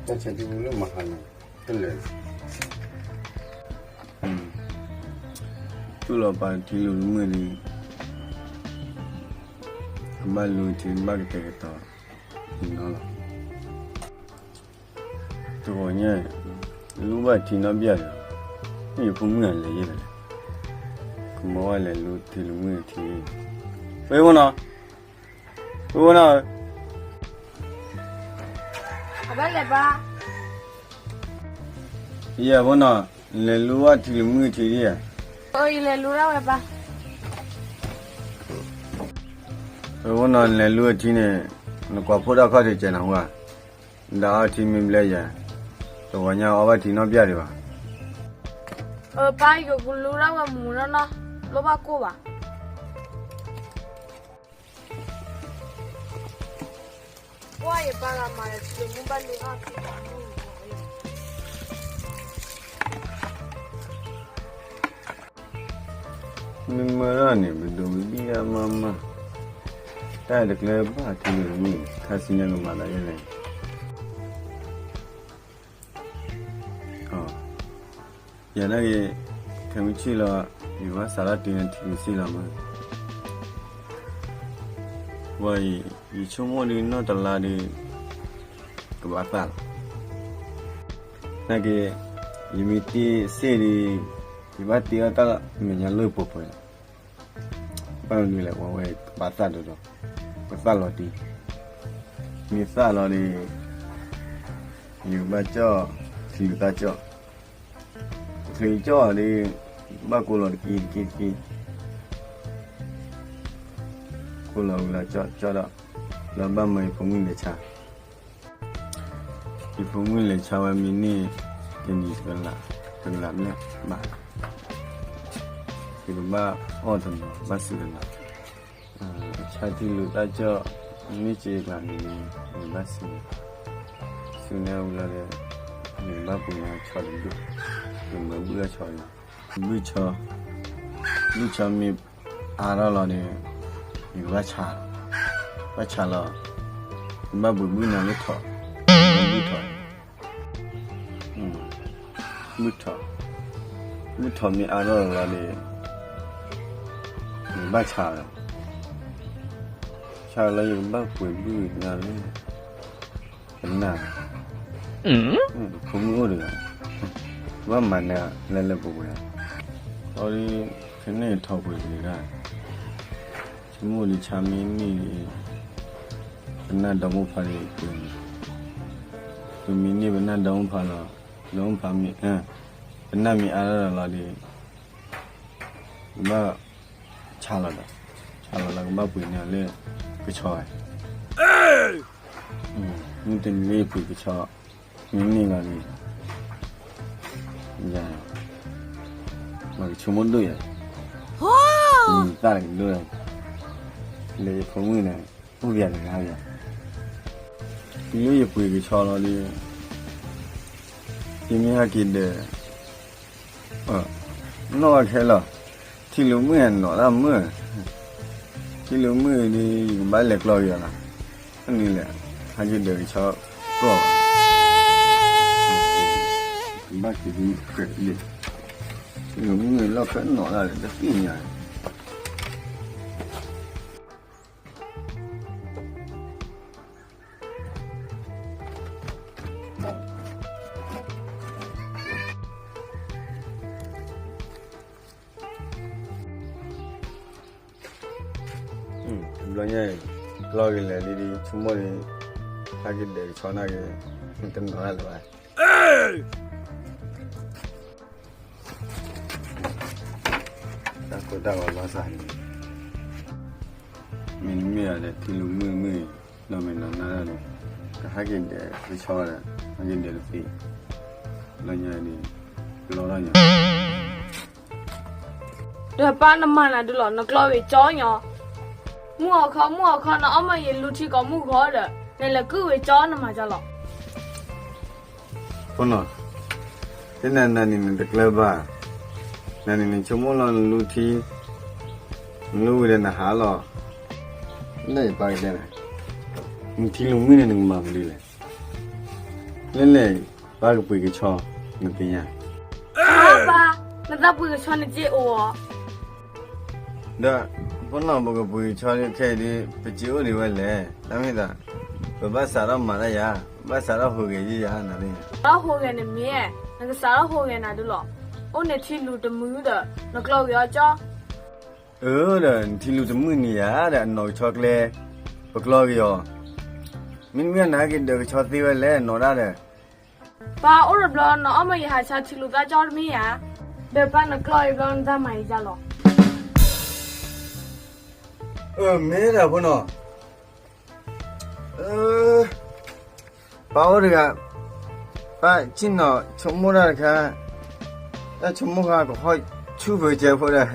တၢ်ဆဲးထံပူၤလၢမဟါန့ၣ် တလဲၤ တူၢ်လိာ်ပာ်ထံလူၤမုၢ်န့ၣ် အဘၣ်လူၤထံဘၣ်ကတဲာ်ကတီၤ နီၤလီၤ. တဂီၤညါ လူၤဘၣ်ထံနီတဘျီဒီး ယဖိမုၣ်အလဲၤယဲၢ်လဲၣ်, ကမၤဝဲလဲၤလူၤထံလူၤမုၢ်ထံ, ဝဲဖိနီၤ, ဝဲဖိနီၤ, အဘၣ်လဲၤဘၣ်, ယဲၢ်ဖိနီၤ, လဲၤလူၤဘၣ်ထံလူၤမုၢ်ထံဒ်ဧါ, ယလဲၤလူၤဒၣ်ဝဲဘၣ်, ဝဲဖိနီၤ လဲၤလူၤထံန့ၣ် နကွၢ်ဖိတၢ်ခီၣ်ထံးကဲနၤဟူဧါ, ဒၣ်အီထံမ့ၢ်ဘျဲယၤ, တဂီၤညါအီဘၣ်ထံနီတဘျီဒံးဘၣ်. ပၢ် ယကလူၤဒၣ်ဝဲမုၢ်နီၢ်နီၢ်, လိၣ်ဘၣ်ကိၢ်ဘၣ်. မ့ၢ်မၤဒၣ်န့ၣ် ပဒိးကဒံၣ်ဒၣ်မးမး, တၢ်တကျဲဘၣ်ထံလူၤမုၢ် ခါဆူညါကမၤသးဒ်လဲၣ်. ယၤဒၣ်က့ၤ ခဲမုၢ်ဆ့ၣ်လီၤ, ယဘၣ်စးထီၣ်တုၤနထံမုၢ်ဆ့ၣ်လီၤမး, ဝဲအံၤ ယဆိကမိၣ်ဒုးနီၢ်တလါဒုး ကဘၣ်သၣ်လီၤ, နာ်က့ ယမ့ၢ်တ့စ့ၢ်ဒုး ယဘၣ်တ့အီၣ်တၢ်လီၤ မဲာ်ညါလၢပှဲၤပှဲၤလီၤ. ဘၣ်မနုၤလဲၣ် ဝဲဝဲကဘၣ်သၣ်ဒီးဒီး ကသၣ်လီၤတံၢ်, မ့ၢ်သၣ်လီၤဒီး ယကဘၣ်ကၠီၣ် ချံသၣ်ကၠီၣ်, ချံကၠီၣ်ဒီး ဘၣ်ကိးလီၤတက့ၢ်တက့ၢ်တက့ၢ်, ကိးလီၤဝံၤလီၤကၠီၣ်ကၠီၣ်ဒီး လီၤဘၣ်မၢယဖိမုၣ်လဲၤဆါ ယဖိမုၣ်လဲၤဆါဝဲမ့ၢ်န့ၢ် တနံၤတကလး တကလးဘျဲၣ်ဘၣ်, ယကဘၣ်အီၣ်တနီၤ ဘၣ်စံးတနီၤ, ဆါထံလူၤသၣ်ကၠီၣ် န့ၢ်စ့ကျါန့ၣ် ယဘၣ်စံး, စံးန့ၢ်ဝံၤလီၤဒီး ယကဘၣ်ပှ့ၤန့ၢ်ဆီတဒူၣ်, ယမၤဘုၣ်အဆီန့ၣ်, ဘုၣ်ဆီ, ဘုၣ်ဆီမ့ၢ်အါထီၣ်လီၤန့ၣ် ယကဘၣ်ဆါ, ဘၣ်ဆါလီၤ, ယဘၣ်ပှ့ၤဘုၣ်နၤလၢထီၣ်, ဘုၣ်ထီၣ်, ဘုၣ်ထီၣ်, ဘုၣ်ထီၣ်မ့ၢ်အါထီၣ်လီၤန့ၣ် ယဘၣ်ဆါလီၤ, ဆါလီၤယကဘၣ်ပှ့ၤဘုၣ်နၤလၢ ပနၢ်, ဖိမုၣ်အိၣ်တဂၤ, ဘၣ်မၤနၢၤလၢလၢပှဲၤပှဲၤ, အီၤဒ် ဖဲန့ၣ်ထီၣ်ပှဲၤပှဲၤဒၣ်, ဆိကမိၣ်ဒ်ဆါမ့ၢ်န့ၢ်ဒ် ပနၢ်ဒီမိၢ်ဖးဒံးပှဲၤန့ၣ်, ပမ့ၢ်န့ၢ်ပနၢ်ဒီမိၢ်ဖးလီၤ, ဒီမိၢ်ဖးမ့ၢ်, ပနၢ်မ့ၢ်အါထီၣ်လီၤဒီး ကဘၣ်ဆါလီၤဒီး, ဆါလီၤလီၤ ကဘၣ်ပှ့ၤန့ၢ်လၢကဆီဝဲ, မ့ၢ်တန့ၢ်ပှ့ၤကဆီ, မ့ၢ်န့ၢ်လီၤန့ၣ်, ယၤ, မ့ၢ်ကဆိကမိၣ်ဒိၣ်ယၤ, သၣ်တကဒိၣ်, လၢယဖိမုၣ်န့ၣ် အိၣ်ပယၤတဂၤယၤ, တုၤလၢယပှ့ၤကဆီလီၤဒီး ယမ့ၢ်ဟဲက့ၤဒဲး နီၢ်ဝဲခဲလၢာ်, ထံလူၤမုၢ်နီၢ်တၢ်မုၢ်, ထံလူၤမုၢ်န့ၣ် ယကဘၣ်လဲၤကျီက့ၤအီၤလီၤ, အန့ၣ်လဲၣ်, ဟဲက့ၤဒဲးကဆီကီၢ်, ကဘၣ်က့ၤဒ်ကြၢးလံ, ထံလူၤမုၢ်လီၢ်ခဲနီၢ်တၢ်လဲၣ် တသ့ၣ်ညါ ဘျီညါအံၤ ကျီက့ၤလဲၤလံဒီး ဆိကမိၣ်န့ၣ် ဟဲက့ၤဒဲးကဆီနာ်က့ၤ တနီၤဒၣ်လၢၤဘၣ်. တၢ်ကိၢ်တၢ်ဂီၤလီၤစၢ်န့ၣ် မ့တမ့ၢ်ဒီး ထံလူၤမုၢ်မုၢ် နီၢ်မ့ၢ်နီၢ်နါဒၣ်န့ၣ် ကဟဲက့ၤဒဲးကဆီဒီး ဟဲက့ၤဒဲးတသ့ လီၤညါန့ၣ် လီၤလီၤညါ ဒီးပၢ်နမၤနၤဒုလီၤ နကျီဝံၤကၠီညီ, မုၢ်အီခီ မုၢ်အီခီ နအီၣ်မ့ၢ်ယလူၤထံကိးမုၢ်ဂီၤဒီး နလဲၤကုၢ်ဝံၤကၠီနမၤကၠီလီၤ. ဖိနီၤ, တဲနၤနၤန့ၣ်နတကျၢၤဘၣ်, နၤန့ၣ်နဆိကမိၣ်လီၤနလူၤထံ, နလူၤဝံၤဒီးနဟးလီၤ, လၢယပၢ်ကတဲနၤ, နထံလူၤမုၢ်န့ၣ်နကမၤမနုၤလဲၣ်. လဲၣ်လဲၣ်, ပၢ်ကပှ့ၤကဆီ, နသ့ၣ်ညါ. ပၢ်, နသးပှ့ၤကဆီနစ့အိၣ်ဧါ. ဒီး ပနီၢ်ပကပှ့ၤကဆီခဲအံၤဒ် ပစ့အိၣ်ဒံးဝဲလဲၣ်, တၢ်မ့ၢ်သး ပဘၣ်စးထီၣ်မၤတၢ်ယၤ, ပဘၣ်စးထီၣ်ဟူးဂဲၤယံာ်ယၤနၤသ့ၣ်ညါ. စးထီၣ်ဟူးဂဲၤန့ၣ်မ့ၢ်, နကစးထီၣ်ဟူးဂဲၤနၤဒုလီၤ. အိၣ်န့ၣ်ထံလူၤတမုာ်ဒီး နကျီက့ၤအီၤကၠီ. အၢ ဒီးနထံလူၤတမုာ်န့ၣ်ယၤဒီး အနီၢ်ကဆီကျဲ ပကျီက့ၤအီၤ. မ့တမ့ၢ်နဟဲက့ၤဒၢးကဆီသ့ဝဲလဲၣ် နီၢ်ဒၣ်ဒီး. ပၢ်အိၣ်တဘျီ နအီၣ်မ့ၢ်ယဟးဆါထံလူၤသၣ်ကၠီတမ့ၢ်ဧါ. ဒီးပၢ်နကျီအံၤဘျီနတၢ်မၤအံၤယၤလီၤ. အၢ မ့ၢ်ဒၣ်ဖိနီၤ. ပၢ်အိၣ်တဂၤ, ပၢ်ဆ့ၣ်နီၤဆိကမိၣ်တၢ်တခါ, တၢ်ဆိကမိၣ်ဃါကဟီၣ်ဆူၣ်ဖုးကဲဖိဒီး,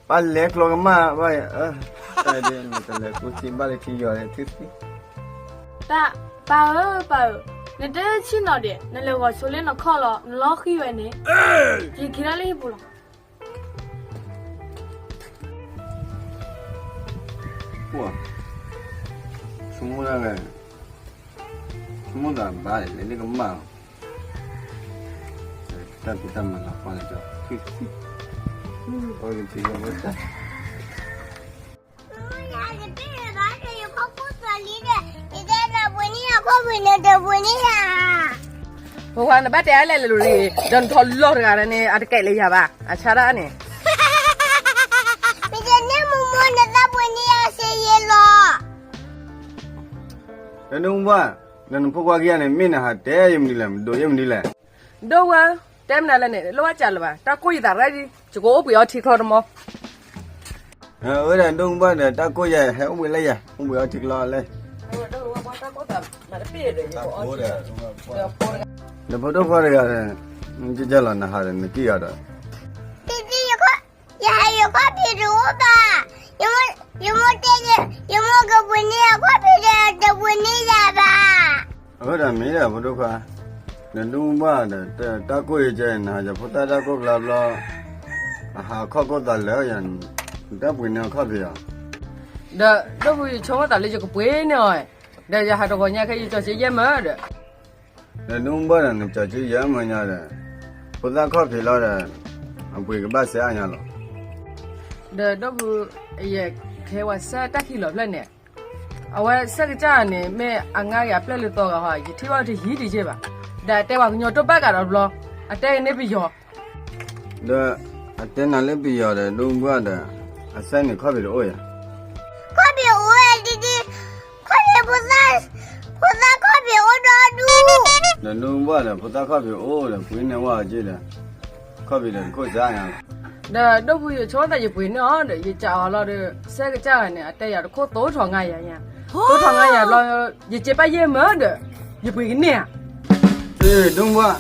ပၢ်လဲၤကျီကမၣ်ဘၣ်, တၢ်ဒ်နတလဲၤကူစ့ဘၣ်လၢထံယီၤလၢထံသ့. ပၢ်ဧၢ, ပၢ်ဧၢ, နတဲဆ့ၣ်နီၤဒံး, နလဲၤဂီၤဆိလၢနခီၣ်လီၤ, နလီၤဃံဝဲန့ၣ်, ယက့ၤထီၣ်လၢဟံၣ်ပူၤလီၤ. ဆိကမိၣ်တၢ်ဝဲ, ဆိကမိၣ်သးဘၣ်လဲၤလၢကမၣ်လီၤ. တၢ်ဖံးတၢ်မၤလီၤပှၢ်လၢကၠီ, အီက့ၤထံလီၤဝဲတၢ်. ပဝဲနဘၣ်တဲအါလဲၣ်လၢၤလံ, ဒီးနထီၣ်လီၢ်တဂၤန့ၣ် အတကဲလၢယၤဘၣ်, အဆါဒၣ်န့ၣ်. နဒိၣ်မူဘၣ်, ဒီးနဖိခွါခံဂၤန့ၣ် မ့ၢ်နဟးတဲယမနုၤလဲၣ်, မဒိးယမနုၤလဲၣ်. ဒိၣ်ဝဲ, တဲမနုၤလဲၣ်န့ၣ် လိၣ်ဘၣ်စၢ်လၢၤဘၣ်, တၢ်ကိၢ်ယသးရၣ်ဒံး, ယကအိၣ်ပှ့ၤအီထံချီတမီ. အဝဲဒၣ်ဒိၣ်မူဘၣ်ဒီး တၢ်ကိၢ်ယၤဟဲအိၣ်ပှ့ၤလၢယၤ, အိၣ်ပှ့ၤအီထံချီလၢ ဒီးဖိဒိၣ်ခွါတဂၤဒီး, ကလီၤနဟးဒီးနက့ၢ်ဂၤဒီး, ယဟးယခီၣ်ဖံးတအိၣ်ဘၣ်, ယမိၢ်တဲ, ယမိၢ်ကပှ့ၤန့ၢ်အခီၣ်ဖံးဒီး တပှ့ၤန့ၢ်ယၤဘၣ်. အဃိဒီးမ့ၢ်ဒီးဖိဒိၣ်ခွါ, နဒိၣ်မူဘၣ်ဒီး တၢ်ကိၢ်ယကဲ နဟးယဖိသၣ်တၢ်ကိၢ်ကျါဘျီ, အဟးအခီၣ်ကိၢ်သးလၢယၤ, နတၢ်ပှ့ၤန့ၢ်အခီၣ်ဖံးအီၤ. ဒီးဒိၣ်ဖုယဆိကမိၣ်သးလၢယကပှ့ၤန့ၢ်အီၤ, ဒီးယဟးတဂီၤညါခဲ ယကၠီၤစ့ယဲၢ်မၢဒီး ဒီးဒိၣ်မူဘၣ်ဒီး နကၠီၤစ့ယဲၢ်မၢညါဒီး, ဖိသၣ်ခီၣ်ဖံးလီၤဒီး, အပှ့ၤကဘၣ်စဲအါညါလီၤ. ဒီးဒိၣ်ဖု, ယခဲဝဲစဲတၢ်ခံးလီၤဖျၢၣ်န့ၣ်, အဝဲစဲကစၢ်န့ၣ် မ့ၢ်အငါက့ၤအပျဲၢ်လၢသီဂၤဟီ, ယထံၣ်ဘၣ်တယံၤတယံၤဘၣ်, ဒီးအတဲပှၤကညီတဘၣ်ကးဒီးဘျီ, အတဲကန့ၢ်ပယီၤ ဒီးအတဲနၤလၢပယီၤဒီး ဒိၣ်မူဘၣ်ဒီး, အစဲန့ၣ်ခီၣ်ဖံးတအိၣ်ယၤ. ခီၣ်ဖံးအိၣ်ဝဲဒ်ဒ်, ခီၣ်ဖံးဖိသၣ်, ဖိသၣ်ခီၣ်ဖံးအိၣ်ဒီဒူၣ်. ဒီးဒိၣ်မူဘၣ်ဒီး ဖိသၣ်ခီၣ်ဖံးအိၣ်ဒီး ပှ့ၤန့ၢ်ဝဲအီၤက့ဒီး, ခီၣ်ဖံးဒီးတခိၣ်စဲအါညါလီၤ. ဒီးဒိၣ်ဖုယဆိကမိၣ်သးယပှ့ၤန့ၢ်အီၤဒီး ယကးအီၤလီၤဒီး စဲကစၢ်န့ၣ် အတဲယၤတခိၣ်သိထီၣ်ငါယၤညါ, သိထီၣ်ငါယၤဘျီ, ယစဲးပၢ်ယဲၢ်မၢဒီး, ယပှ့ၤကန့ၢ်ဧါ. ဒိၣ်မူဘၣ်,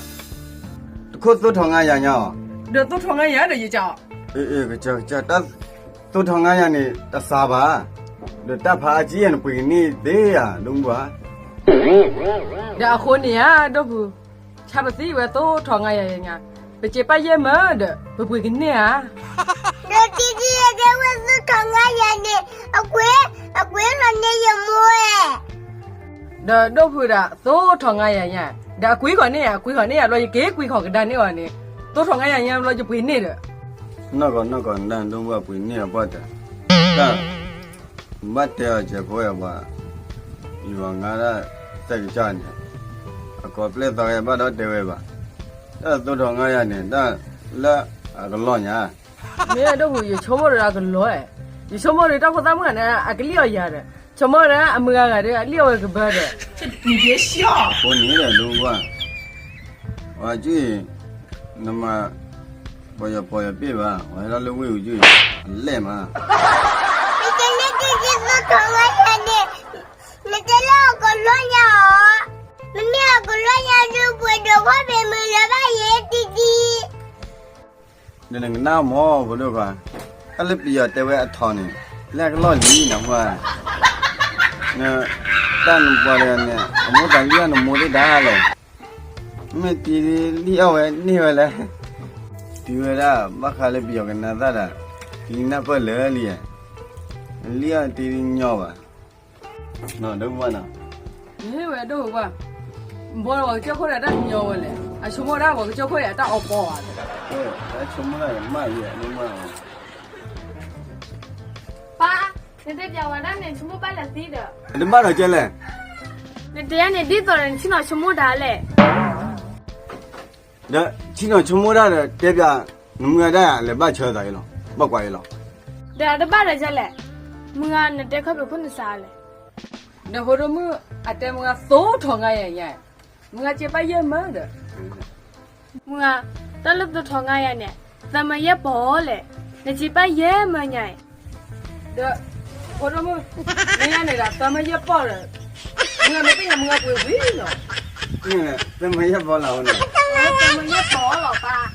တခိၣ်သိထီၣ်ငါယၤညါအီၤ, ဒီးသိထီၣ်ငါယၤဒီးယကးအီၤ, ကစၢ်ကစၢ်တၢ်, သိထီၣ်ငါယၤန့ၣ် တစှၤဘၣ်, ဒီးတၢ်ဖးအါကံယဲၢ်န့ၣ် ပှ့ၤကန့ၢ်သ့ဧါ ဒိၣ်မူဘၣ်. ဒီးအဃိန့ၣ်ဧါ ဒိၣ်ဖု, ဆါပသံဝဲသိထီၣ်ငါယၤညါ, ပစဲးပၢ်ယဲၢ်မၢဒီး ပပှ့ၤကန့ၢ်ဧါ. ဒီးတံတံယတဲဝဲသိထီၣ်ငါယၤန့ၣ်, အကွ့, အကွ့လီၤန့ၢ်ယမိၢ်ဝဲ ဒီးဒိၣ်ဖုဒၣ်သိထီၣ်ငါယၤညါ, ဒီးအကွံဃီၤန့ၢ်ယၤ, အကွံဃီၤန့ၢ်ယၤဘျီ ယက့ၤကွံဃီၤကဒါန့ၢ်အီၤန့ၣ်, သိထီၣ်ငါယၤညါဘျီ ယပှ့ၤန့ၢ်ဒီး, နီၢ်ကီၢ်နီၢ်ကီၢ် နဒိၣ်မူဘၣ်ပှ့ၤန့ၢ်အပှၢ်တၢၢ်, တၢ်, ဘၣ်တဲအီၤစဲးဖိဝဲပှၤ, ယွၤငါဒၣ်စဲးကစၢ်န့ၣ်, အကိးပျဲၢ်သီဝဲဘၣ်ဒီးတဲဝဲဘၣ်, တၢ်သိထီၣ်ငါယၤန့ၣ် တၢ်လၢအကလီၢ်ညါ မ့ၢ်ဒိၣ်ဖု ယဆိကမိၣ်ဒီးအကလီၤ, ယဆိကမိၣ်ဒီးတၢ်ဖိသၣ်မုၣ်ဂၤန့ၣ် အကလံၣ်အီၣ်ယၤဒီး, ဆိကမိၣ်ဒီးအမုၢ်ဂၤဂၤဒီး အလံၣ်အီၣ်ဝဲကဘၢဒီး, အဃိန့ၣ်ဒီးဒိၣ်မူဘၣ်, အဝဲက့, နမၤ, ပီၢ်ယပီၢ်ယပ့ၢ်ဘၣ်, ဝဲဟဲထီၣ်လၢဝ့ၢ်အူက့, အလဲၣ်မး, နတဲလၢတံတံသိထီၣ်ငါယၤန့ၣ်, နတဲလၢအကလီၢ်ညါအီၤ, မ့မ့ၢ်အကလီၢ်ညါဒုးပှ့ၤဒီးခီၣ်ဖံးမုၢ်လၢၤဘၣ်ယဲတံတံ ဒီးနကနၣ်မၢ်ဖိဒိၣ်ခွါ, တၢ်လၢပယီၤတဲဝဲအထီန့ၣ်, လၢအကလီၢ်လံနဟူဧါ, န, တၢ်နပှၤတဂၤန့ၣ် အမိၢ်သးလံၣ်အီၣ်နမိၢ်သ့ၣ်ဒၣ်လဲာ်, မ့ၢ်တံလံၣ်အီၣ်ဝဲန့ၢ်ဝဲလဲၣ်, တုၤဝဲဒၣ်ဘၣ်ဃးလၢပယီၤကနၣ်သၣ်ဒီး, တံနၢ်ပၢၢ်လၢာ်လံ, လံၣ်အီၣ်တံတညီဘၣ်, ဒိၣ်မူဘၣ်နီၤ, ဟ့ၣ်ဝဲဒိၣ်မူဘၣ် ဘီပှၤကစၢၢ်ခိၣ်ဒီးတၢ်ညီဝဲလဲၣ်, အဆိကမိၣ်ဒၣ်ပှၤကစၢၢ်ခိၣ်အံၤအတၢ်အီပီဧါ. တၢ်ဆိကမိၣ်ဒၣ်မးယဲၢ်မး. ပၢ်, နတဲပၠးဝဲဒၣ်န့ၣ် ဆိကမိၣ်ဘၣ်လၢသံဒီး, နတဘၣ်ဒီးကဲလဲၣ်. နတဲယၤန့ၣ်ဒ်သိးဒီးနဆ့ၣ်နီၤဆိကမိၣ်တၢ်လဲၣ်. ဒီးဆ့ၣ်နီၤဆိကမိၣ်တၢ်ဒီးတဲပၠး, နမုၢ်ဂၤဒၣ်ယၤလဲၤဘၣ်ဆၢသးအံၤလီၤ, ဘၣ်ကွၢ်အံၤလီၤ. ဒီးတဘၣ်ဒီးကဲလဲၣ်, မုၢ်ဂၤနတဲခီဖျိခိၣ်နစးလဲၣ်. ဒီးဖိဒိၣ်မုၣ်, အတဲမုၢ်ဂၤသိထီၣ်ငါယၤညါ, မုၢ်ဂၤစ့ပၢ်ယဲၢ်မၢဒီး မုၢ်ဂၤ, တၢ်လၢသိထီၣ်ငါယၤန့ၣ်, သၢမၢယဲၢ်ပီၢ်လဲၣ်, နစ့ပၢ်ယဲၢ်မၢညါအံၤ. ဒီး, ဖိဒိၣ်မုၣ်, မ့ၢ်ယါန့ၣ်ဒီး သၢမၢယဲၢ်ပီၢ်ဒီး, မုၢ်ဂၤမ့ၢ်သ့ၣ်ညါမုၢ်ဂၤပှ့ၤဝံၤလီၤ. သၢမၢယဲၢ်ပီၢ်လီၤန့ၣ်, သၢမၢယဲၢ်ပီၢ်လီၤပၢ်.